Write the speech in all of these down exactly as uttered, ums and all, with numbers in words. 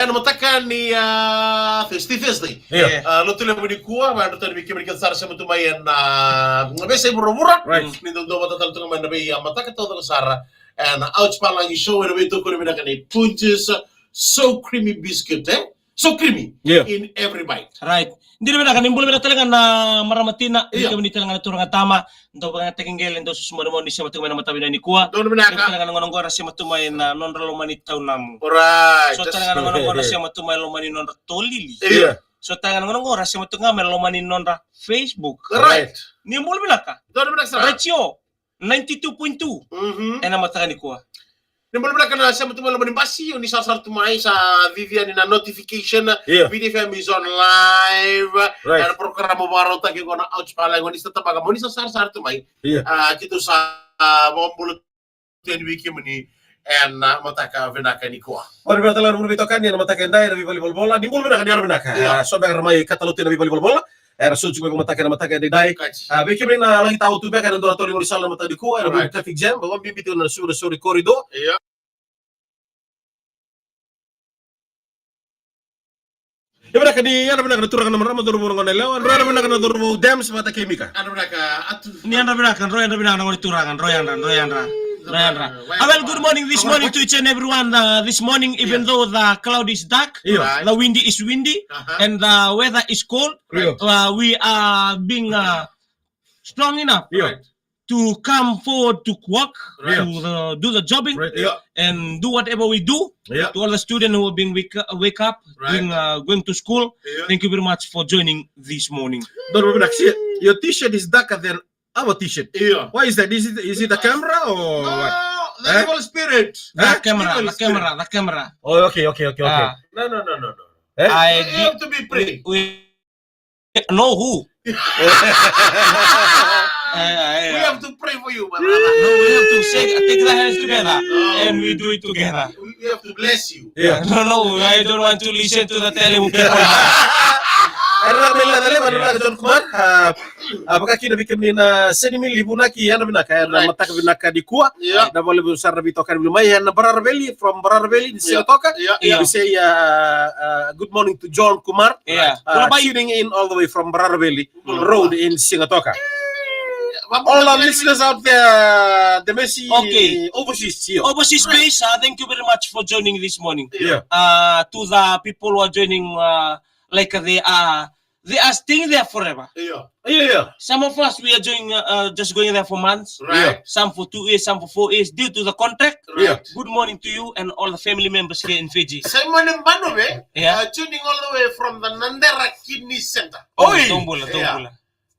Ena mataka ni, ah, Thursday, Thursday. Io. Ah, Lotulevu nikua, vakayadratou yani vei kemuni kece sara sema tu mai ena, ah, veiyasai vuravura. Right. Ni dau dau vata tale tu ga mai na vei, ah, mataka taucoko sara. Ena Ouch Palagi Show, ena veitokoni vinaka nei Punjas, so creamy biscuit, eh? So creamy. Yeah. In every bite. Right. Dina vinaka, ni bula vinaka tale ga na marama tina, io, ni kemuni tale ga na turaga tama, dau vakayagataki qele, dau susu marijuana ni sema tu mai na mataka vinaka nikua. Donu vinaka. Dau tale ga na gauna qo era sema tu mai na nodra loma ni tauni. Alright. So tale ga na gauna qo era sema tu mai loma ni nodra tolili. Io. So tale ga na gauna qo era sema tu ga mai loma ni nodra Facebook. Right. Ni bula vinaka. Donu vinaka sara. Retio ninety-two point two. Mhm. Ena mataka nikua. Ni bula vinaka na sema tu mai loma ni basi, o ni sarasara tu mai sa cici yani na notification. Io. Viti F M is on live. Right. Ena program vakarautaki qo na Ouch Palagi, o ni sa tabaka, o ni sa sarasara tu mai. Io. Ah, keitou sa, ah, vakabula tu yani vei kemuni ena mataka vinaka nikua. Ora vinaka tale na veitokani ena mataka edai ena veivale ni volavola. Ni bula vinaka, ni yadra vinaka. Io. Ah, so beka era mai katalau tu ena veivale ni volavola. Era sucu mai vakamataka ena mataka edaidai. Right. Ah, vei kemuni na laki tau tu beka ena dua na tolu ni sala ena mataka nikua, era, right, bibi traffic jam, vakabibi tu na sura sori corridor. Io. Io vinaka, ni yadra vinaka na turaga na marama, cauravou na goneyalewa, drau yadra vinaka na cauravou Dems vata kei Mika. Yadra vinaka, Atu. Ni yadra vinaka, drau yadra vinaka na gone turaga, drau yadra, drau yadra, drau yadra. Ah, well, good morning this morning to each and everyone, uh, this morning, even, yeah, though the cloud is dark, yeah, right, the wind is windy, uh-huh, and the weather is cold, yeah, uh, we are being, uh, strong enough, yeah, right, to come forward to work, right, to the, do the jobbing, right, yeah, and do whatever we do, yeah, to all the students who are being wake, wake up, right, doing, uh, going to school. Yeah. Thank you very much for joining this morning. No, no, no, see, your t-shirt is darker than our t-shirt. Yeah. Why is that? Is it, is it the camera or what? No, the evil spirit. Eh? The camera, evil spirit. The camera, the camera. Oh, okay, okay, okay, okay. Ah. No, no, no, no, no. Eh? I, you have to be free. We, we, no, who? Eh, eh, we have to pray for you, my brother. No, we have to say, take the hands together, oh, and we do it together. We, we have to bless you. Yeah. No, no, I don't want to listen to the telling people. Era na mela na leva na John Kumar. Ah, ah, vaka kina vei kemuni na seni mili vunaki, yadra vinaka, yadra, right, mataka vinaka nikua. Yeah. Na vakalevu sara na veitokani vuli mai, ena Mbarara Valley, from Mbarara Valley, ni, yeah, Sigatoka. Yeah, yeah. We say, uh, uh, good morning to John Kumar. Yeah. Uh, tuning in all the way from Mbarara Valley Road in Sigatoka. All our listeners out there, they may see, okay, overseas, yeah, overseas base, uh, thank you very much for joining this morning. Yeah. Uh, to the people who are joining, uh, like, they are, they are staying there forever. Yeah. Yeah, yeah. Some of us, we are doing, uh, uh, just going there for months. Right. Yeah. Some for two years, some for four years, due to the contract. Right. Yeah. Good morning to you and all the family members here in Fiji. Simon Mbanove, yeah, uh, tuning all the way from the Nandera Kidney Center. Oh, oi, dou bula, dou bula. Yeah.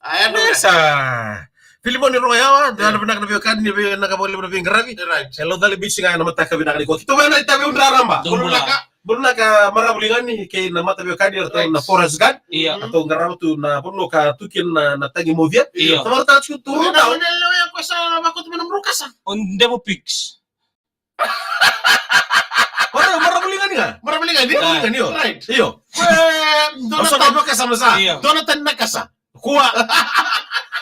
Ah, yadra vinaka. Yes, ah. Filimoni Rogoyawa, yeah, yadra vinaka na veiwekani, vei, na ka vakalevu na veiqaravi. Right. E Laucala Beach ga ena mataka vinaka nikua. Keitou vei na itavi raraba. Dou bula. Bula vinaka. Bula vinaka, marama Ligani kei na mataveiwekani, eratou na Forest Guard. Ia. Ratou qarava tu na vanua ka tu kina na, na tagi moce. Ia. Sa vakaraitaka tiko tu. Io, na, na, na, na, ko sa vakoto mai na Murukasa. On Devil Pigs. Ora, marama Ligani ga? Marama Ligani? Marama Ligani, io. Right. Io. Dua na tani na kasa. Io. Dua na tani na kasa. Kua.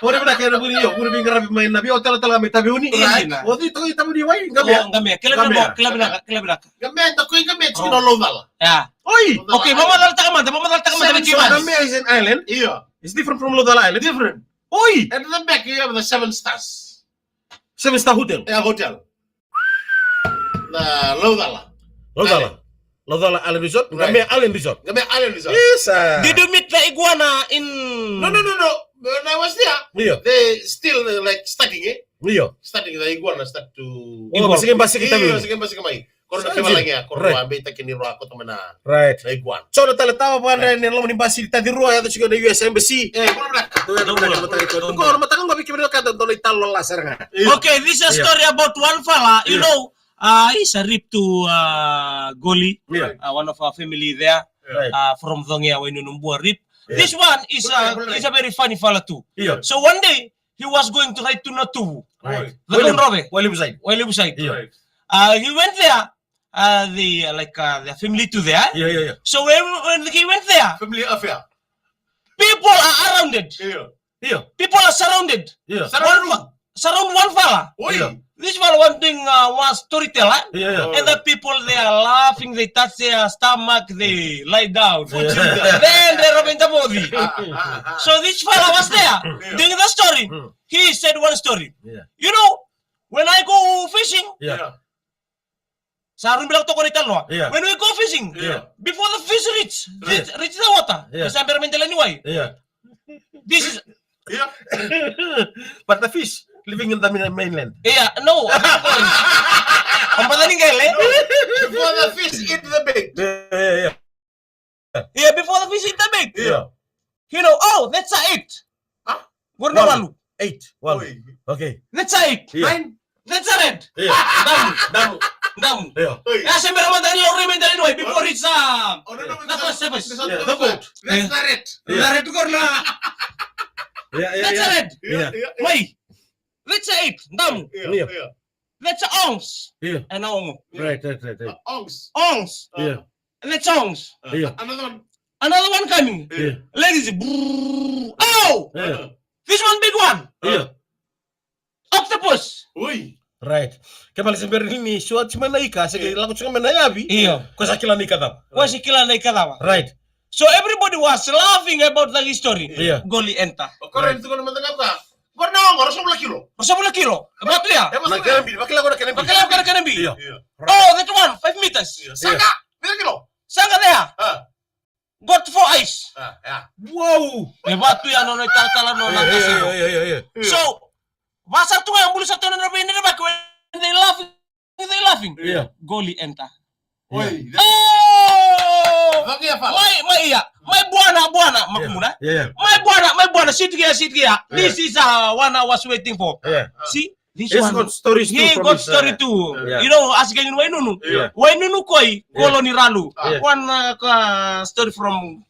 Ora vinaka, ena vuli, io, vuli veiqaravi mai na vei otela tale ga mai Taveuni. Right. O cei toka i Taveuni, wai? Qamea. O, Qamea. Kila vinaka, kila vinaka, kila vinaka. Qamea, da koi Qamea tiko na Laucala. Ia. Oi. Okay, vakamacalataka mada, vakamacalataka mada vei keimami. Qamea is an island. Io. It's different from Laucala Island. Different. Oi. At the back you have the Seven Stars. Seven Star Hotel. Yeah, hotel. Na Laucala. Laucala. Island. Laucala Island Resort. Right. Qamea Island Resort. Qamea Island Resort. Yes, sir. Did you meet the iguana in... No, no, no, no. When I was there, io, they still, uh, like, starting, eh? Io. Starting, the iguana start to... Oh, iguana. Basika, basika, io, Taveuni. Basika, basika mai. Ko na... Sa kevalagia, ko na... Right. Rua, beitaki ni rua, ko tamana. Right. Na iguana. So, na tale tawa, vaka, right, ni loma ni basi, taci rua, yaco tiko na U S Embassy. Eh, bula vinaka. Ko na mataka qo, vei kemuni na ka, dua na italo lala sara ga. Io. Okay, this is a story about one fella, you know, uh, he's a rip to, uh, Goli, yeah, uh, one of our family there, right, uh, from Cogea, Wainunubua, rip. Yeah. This one is, uh, is a very funny fella too. Yeah. So one day, he was going to ride to Natuvu. Right. The Wailua, Kondrove. Wailua side. Wailua side. Yeah. Right. Uh, he went there, uh, the, uh, like, uh, the family too there. Yeah, yeah, yeah. So when, when he went there, family affair, people are surrounded. Yeah. Yeah. People are surrounded. Yeah. Surrounded. One fa-, Surround one fella. Oi. Yeah. This fella was doing, uh, one storyteller. Yeah, yeah. And the people, they are laughing, they touch their stomach, they lie down. Yeah. Then they rub in the body. Ah, ah, ah. So this fella was there, yeah, doing the story. Mm. He said one story. Yeah. You know, when I go fishing, yeah, yeah, sa rui bela toka na italanoa. Yeah. When we go fishing, yeah, before the fish reach, reach, yeah, reach the water, yeah, sa bera me dela ni wai. Yeah. This is, yeah. But the fish living in the main-, mainland. Yeah, no. Ambata ni qele. No. Before the fish eat the bait. Yeah, yeah, yeah. Yeah, before the fish eat the bait. Yeah. You know, oh, that's a eight. Huh? Qori na walu. Walu. Eight. Walu. Oi. Okay. That's a eight. Yeah. Nine. That's a red. Yeah. Damu. Damu. Damu. Yeah. Oi. Yeah, se bera mada ni ori me dela ni wai before it's, uh, oh, no, no, the first surface. Yeah, the boat. That's the red. Yeah. The red qori na. Yeah, yeah, yeah. That's a red. Yeah, yeah, yeah. Mai. That's a eight. Damu. Yeah, yeah, yeah. That's a ongs. Yeah. And a ongo. Right, right, right, right. Uh, ongs. Ongs. Yeah. And the songs. Yeah. Another one. Another one coming. Yeah. Ladies, brrr. Oh! Yeah. This one big one. Yeah. Octopus. Ui. Right. Kemala se bera ni short mai na ika, se ke lako tiko mai na yavi. Io. Ko sa kila na ika cava. Ko sa kila na ika cava. Right. So everybody was laughing about the history. Yeah. Qoli enter. O kore ni tukuna mada ga ka. Qori na ongo, ruasagavulu na kilo. Ruasagavulu na kilo. E vatu ya. E vatu ya. Na kenebi, vakila qo na kenebi. Vakila qo na kenebi. Io. Io. Oh, that one, five meters. Io. Saga, vica kilo. Saga there. Ah. Got four eyes. Ah, yeah. Wow. E vatu ya nona italatala nona kasi. Io, io, io, io. So, vasa tu ga bulu sa tu na vei ni vaka when they laugh, they laughing. Yeah. Qoli enter. Oi. Oh! Mai, mai, ia. Mai bwana, bwana, makumuna. Yeah, yeah. Mai bwana, mai bwana, sit here, sit here. Yeah. This is, uh, one I was waiting for. Yeah. See? This one. He's got stories too. He got story too. Yeah. You know, as again, Wainunu. Yeah. Wainunu koi, yeah, Koloni Ralu. Yeah. One, uh, story from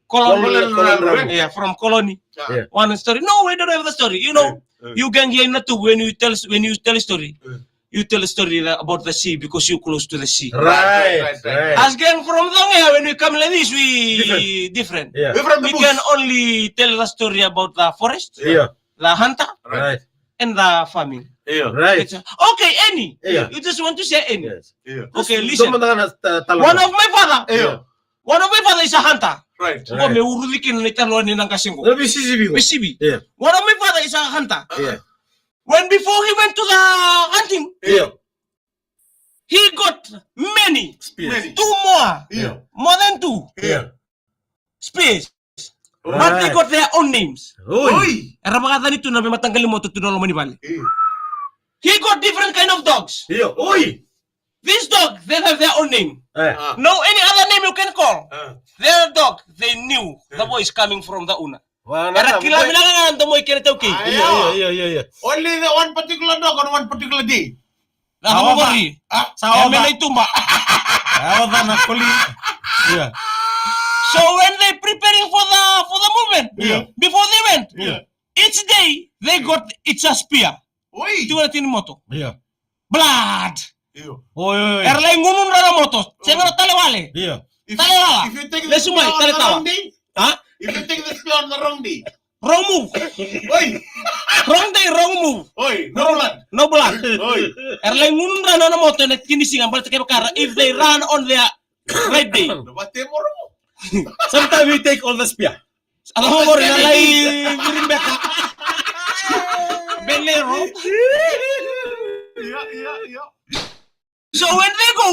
Koloni, Koloni Ralu. Yeah, from Koloni. Yeah. One story. No, we don't have the story. You know, yeah, yeah, you gang here in Natubu, when you tell, when you tell a story, yeah, you tell a story about the sea because you close to the sea. Right, right, right. As gang from Dongea, when we come like this, we different. Different. Yeah. We from the bush. We can only tell the story about the forest, yeah, the hunter, right, and the farming. Yeah. Right. It's a, okay, any. Yeah. You just want to say any. Yes. Yeah. Okay, listen. One of my father. Yeah. One of my father is a hunter. Right. Right. Qo me uruci kina na italanoa ni na qase qo. Na veisivi qo. Veisivi. Yeah. One of my father is a hunter. Yeah. When before he went to the hunting, yeah, he got many spears. Many. Two more. Yeah. More than two. Yeah. Spears. Right. But they got their own names. Oi. Oi. Era vakayacani tu na veimataqali moto tu na loma ni vale. Yeah. He got different kind of dogs. Yeah. Oi. This dog, they have their own name. Eh. Ah. No any other name you can call. Ah. Their dog, they knew the voice coming from the owner. Era kila vinaka ga na domo i kena taukei. Io, io, io, io. Only the one particular dog on one particular day. Na ka mo qori. Ah, sa ova. E me na ituba. E ova na koli. Yeah. So when they preparing for the, for the movement, yeah, before they went, yeah, each day they got each a spear. Oi. Tiko na tini moto. Yeah. Blood. Io. Oi, oi, oi. Era lai gunu na moto. Sega na tale wale. Io. Tale wale. Lesu mai, tale tawa. Ha? If you take the spear on the wrong day. Wrong move. Oi. Wrong day, wrong move. Oi, no blood. No blood. Oi. Era lai gunu na moto na tini siga, but kevaka ra, if they run on their right day. Sometimes we take all the spear. Ala mo qori na lai viri beka. Belero. Yeah, yeah, yeah. So when they go,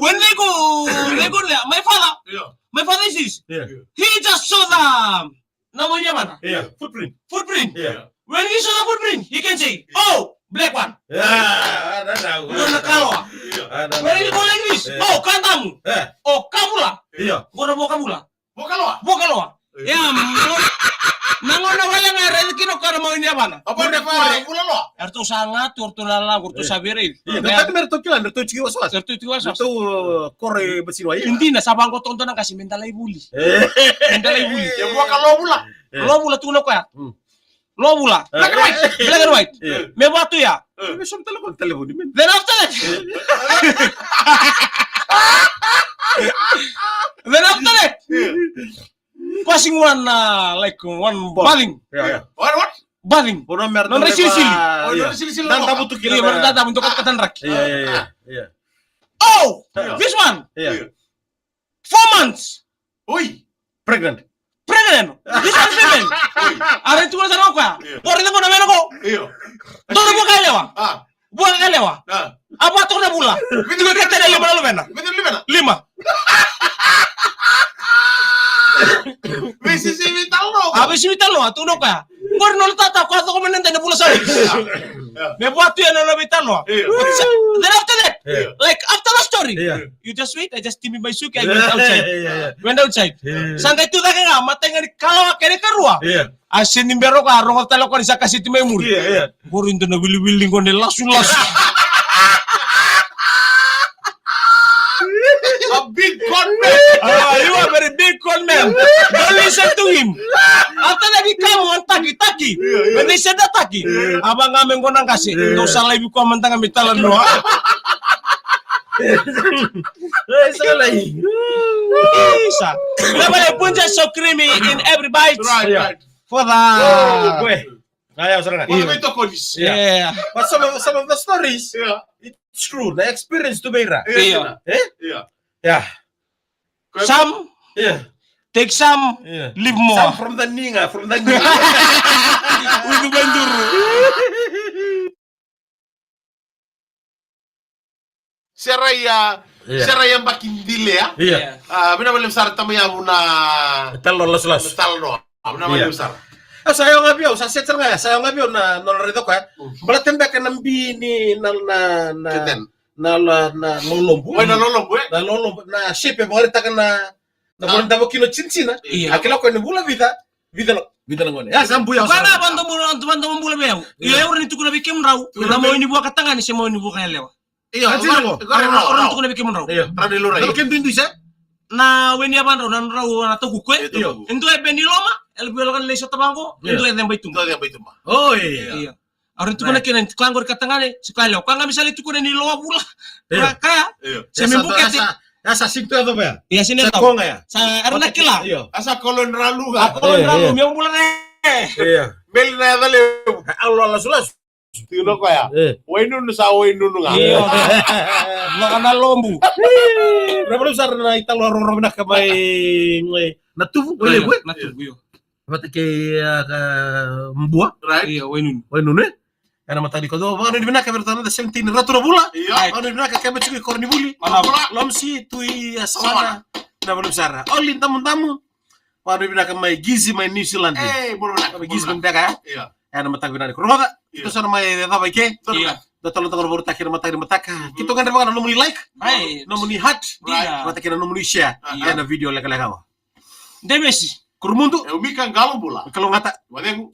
when they go, they go there. My father, yeah, my father is this. Yeah. He just saw the, na mo yamana. Yeah. Footprint. Footprint. Yeah. When he saw the footprint, he can say, "Oh, black one." Yeah, that's how. Qo na kaloa. Yeah. When he go like this, yeah, "Oh, ka damu." Yeah. "Oh, ka vula." Yeah. Qo na vo ka vula. Vo ka loa. Vo ka loa. Yeah. Yeah, mo-, na gauna wale ga e raici kina o koya na mau ni yavana. Apa ni vula loa? Eratou sa ga tu, eratou na lala qo, eratou sa via raici. Io, na tata me ratou kila, me ratou tiki wasawasa. Eratou tiki wasawasa. Ratou, uh, koro e basiri wai. Dina, sa vaqo toqo na qase me da lai vuli. Eh. Me da lai vuli. E vua ka lo vula. Eh. Lo vula tukuna o koya. Mm. Lo vula. Eh. Black and white. Black and white. Eh. Me vatu ya. Eh. Me sobu tale ko na talevoni, man. Then after that. Then after that. Eh. Passing one, uh, like, one bathing. Yeah, yeah. What, what? Bathing. Nodra isilisili. Oh, nodra isilisili. Dadavutuki. Io, nodra dadavutuki, dau katadraki. Io, io, io. Oh, this one. Io. Four months. Oi. Pregnant. Pregnant. This one pregnant. Oi. A rai tukuna sara o koya. Io. Qori na gone, na gone qo. Io. Dua na vua ka yalewa. Vua ka yalewa. A vua toka na vula. Vica na luvena? Lima. Veisisivi tale na. A veisisivi tale na, tukuna o koya. Qori na ulutautau, koya toka mai na dua na vula sa oti. Me vua tu ya na nona veitalanoa. Then after that, like, after the story, you just wait, I just timi mai suki, I went outside. Went outside. Sa qai tu cake ga, matai ga ni kalawa kena ikarua. A sega ni bera o koya, a rogoca tale o koya ni sa kaseti mai muri. Qori dua na wiliwili qo ni lasulasu. A big con man. Ah, you are very big con man. Don't listen to him. After that, he come on taki taki. When they said that taki, a vaka ga me qo na qase. Dou sa laivi koya mada ga me talanoa. Isa. Never a punja so creamy in every bite. Right, right. For the... But some of, some of the stories, it's true. The experience tu vei ira. Io. Eh? Yeah. Some, take some, leave more. Some from the ninga, from the ninga. With banduru. Sera ia, sera ia baki dilea. Ia. A, vinaka vakalevu sara tamayavu na talanoa lasulasu. Talanoa. Vinaka vakalevu sara. Sa yawa ga vei au, sa set sara ga, sa yawa ga vei au na, na raica koya. Baleta beka na bi ni na, na, na, na, na lolobu. Oi, na lolobu, e? Na lolobu, na shape e vakaraitaka na, na vula ni davo kina o Jinijini. Ia. A kila koya ni vula vica, vica na, vica na gone. Ia, sa buya. Koya na vakadomo, vakadomo bula vei au. Ia, au rawa ni tukuna vei kemudrau na mawe ni vua ka tagane se mawe ni vua ka yalewa. Io, a jina qo. Au rawa ni tukuna vei kemudrau. Io. Rawa ni laurai. Dou kena duidui se? Na we ni yavadrau, na nodrau na taukuku, e? Io. E dua e be ni loma, e levu e loma ni lai sota vaqo, e dua e ceba i tuba. Dua e ceba i tuba. O, io. Io. Au rawa ni tukuna kina, ni kila qori ka tagane se ka yalewa. Koya ga me sa lai tukuna ni loa vula. Io. Ka ya. Io. Se me bukete. Sa, sa, sa sega tu e yacova ya. Ia, sega ni yacova. Sa koga ya. Sa era na kila. Io. A sa kolo ni ralu ga. A kolo ni ralu, me bula re. Io. Meli na yaca levu. A lo lasulasu. Tiko na koya. E. Wainunu sa wainunu ga. Io. Vaka na lobu. Rawa sara na italo roro vinaka mai, mai Natuvu, io, Wailevu, e? Natuvu, io. Vata kei, a, ka, Bua. Right. Io, Wainunu. Wainunu, e? Ena mataka nikua. Vakanuinui vinaka vei iratou na seventeen Ratu na Vula. Io. Vakanuinui vinaka kei Machiki Koronivuli. Mana Vula. Lomsi, Tui, a, Sawana. Sawana. Na Vula sara. Oli Damudamu. Vakanuinui vinaka mai Gizi, mai New Zealand. E, bula vinaka, mai Gizi, bula vinaka. Mai Buteka, e? Io. Ena mataka vinaka nikua. Rogoca, io, keitou sa na mai cava i ke. Io. Dua tale na taqo na vakarautaki ena mataka ni mataka. Mhm. Keitou gadreva ga na nomuni like. Ai. Nomuni heart. Right. Vata kei na nomuni share. Aha. Ena video lekaleka qo. Devesi. Kurumudu. E, o Mika Qalobula. Kalougata. Wacegu.